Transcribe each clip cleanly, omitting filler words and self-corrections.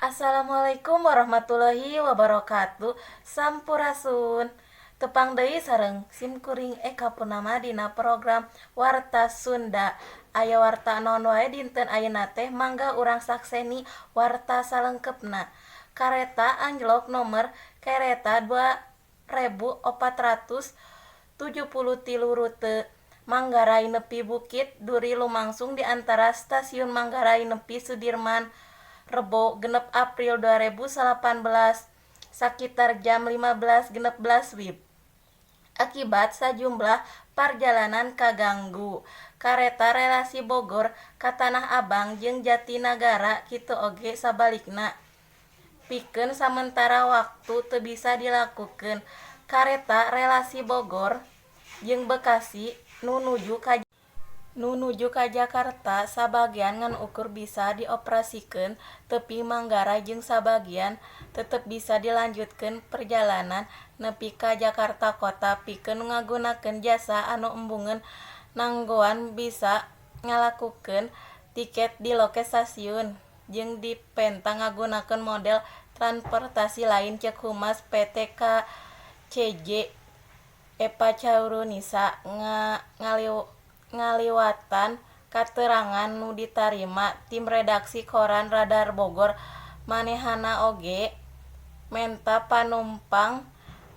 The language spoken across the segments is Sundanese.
Assalamualaikum warahmatullahi wabarakatuh. Sampurasun. Tepang deui sareng simkuring Eka Purnama dina program Warta Sunda. Aya warta naon wae dinten ayeuna teh, mangga urang sakseni warta salengkepna. Kareta anjlok nomor kereta 2473 rute Manggarai nepi Bukit Duri lumangsung di antara Stasiun Manggarai nepi Sudirman, Rebo 6 April 2018 sakitar jam 15.16 WIB. Akibat sajumlah parjalanan kaganggu. Kareta relasi Bogor ka Tanah Abang jeung Jatinagara kitu oge sabalikna pikeun samentara waktu teu bisa dilakukeun. Kareta relasi Bogor jeung Bekasi nu nuju ka Jakarta sabagian ngan ukur bisa dioperasikeun tepi Manggarai jeung sabagian tetep bisa dilanjutkeun perjalanan nepi ka Jakarta Kota. Pikeun nu ngagunakeun jasa anu embungeun nanggoan bisa ngalakukeun tiket di loket stasiun jeung dipenta ngagunakeun model transportasi lain, ceuk Humas PT KCJ Eva Chairunisa ngaliwatan katerangan nu ditarima tim redaksi Koran Radar Bogor. Manehna oge menta panumpang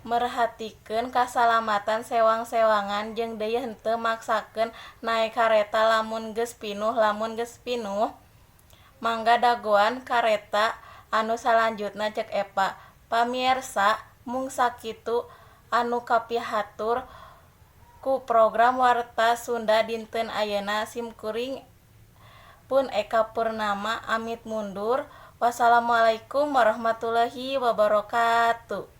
merhatikeun kasalamatan sewang-sewangan jeung deui henteu maksakeun naek kareta lamun geus pinuh. "Lamun geus pinuh, mangga dagoan kareta anu salanjutna," cek Eva. Pamiersa, mung sakitu anu kapihatur ku program Warta Sunda dinten ayeuna. Simkuring pun Eka Purnama amit mundur. Wassalamualaikum warahmatullahi wabarakatuh.